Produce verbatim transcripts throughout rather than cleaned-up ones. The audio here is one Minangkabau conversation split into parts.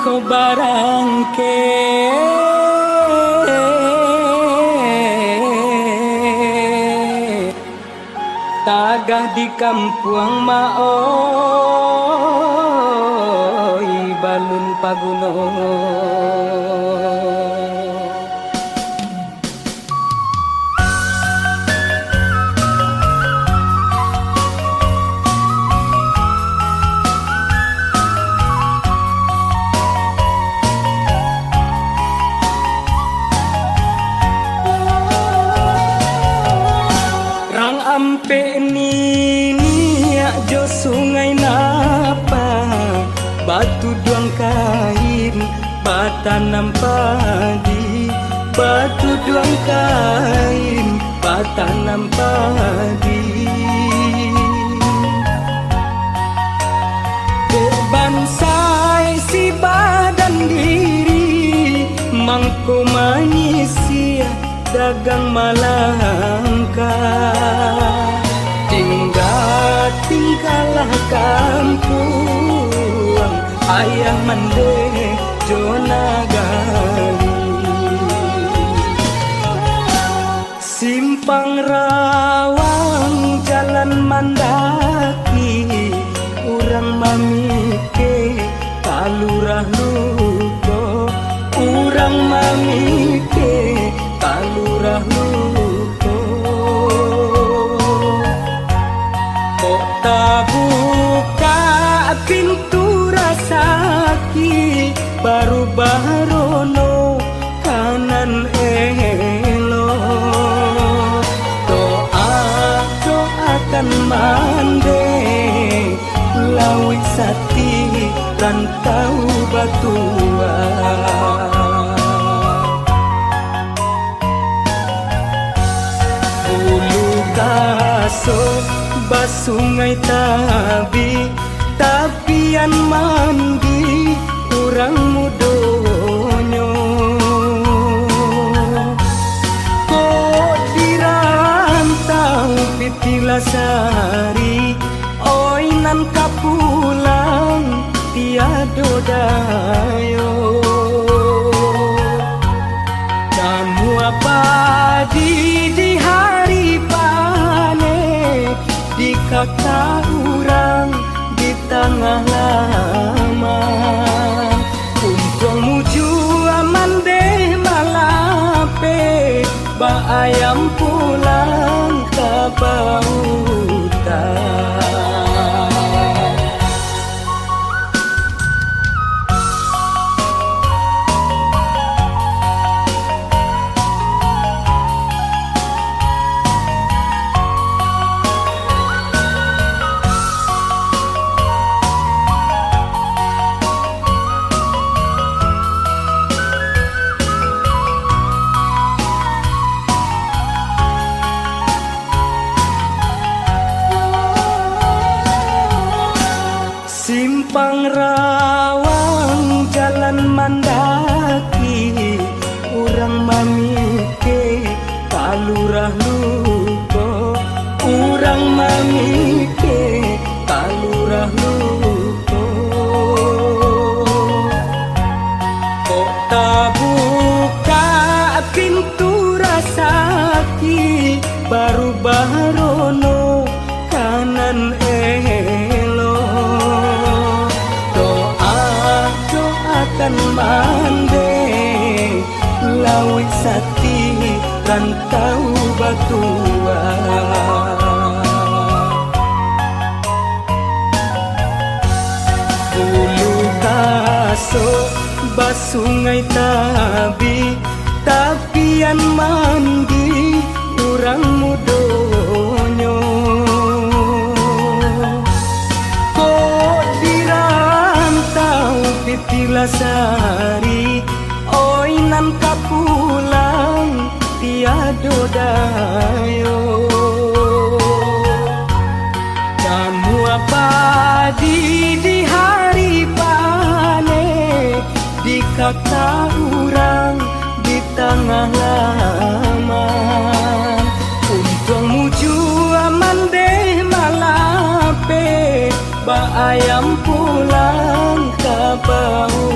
Barangke tagah di kampuang ma oi, balun paguno. Rang ampek niniak jo Sungai Napa, batuduang kain, batanam padi, batuduang kain, batanam padi. Dek bansaik si badan diri, mangko manyisiah dagang malangka. Tingga-tinggalah kampuang, ayah mandeh jo nagari. Simpang rawang jalan mandaki, urang mamikeh ka lurah luko, urang mamikeh ka lurah luko. Kok tabukak pintu rasaki, barubah rono ka nan elok. Doa, doakan mandeh, lauik sati rantau batuah. Bulu Kaso basungai tabik, tapian mandi urang mudonyo. Kok di rantau Piti Lasari, oi nan ka pulang tiado dayo. Namuah padi di hari paneh, dikaka urang di tangah laman. Untuang mujua mandeh malapeh, baayam pulang ka bautan. Simpang rawang jalan mandaki, urang mamikeh ka lurah luko, urang mamikeh ka lurah luko. Kok tabukak pintu rasaki, barubah rono ka nan elok. Doa, doakan mandeh, lauik sati rantau batuah. Bulu Kaso basungai tabik, tapian mandi urang mudonyo. Kok di rantau Piti Lasari, oi nan ka pulang tiado dayo. Namuah padi di hari paneh, dikaka urang di tangah laman. Untuang mujua mandeh malapeh, baayam pulang ka bau.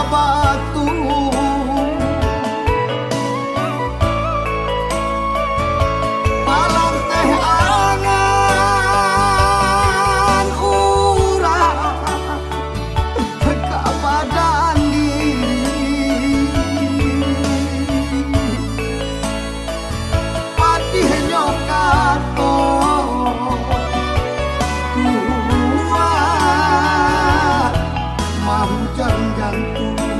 Batu, palang teh angan urang ka badan diri. Padihnyo kato, kuat mahujan jantung.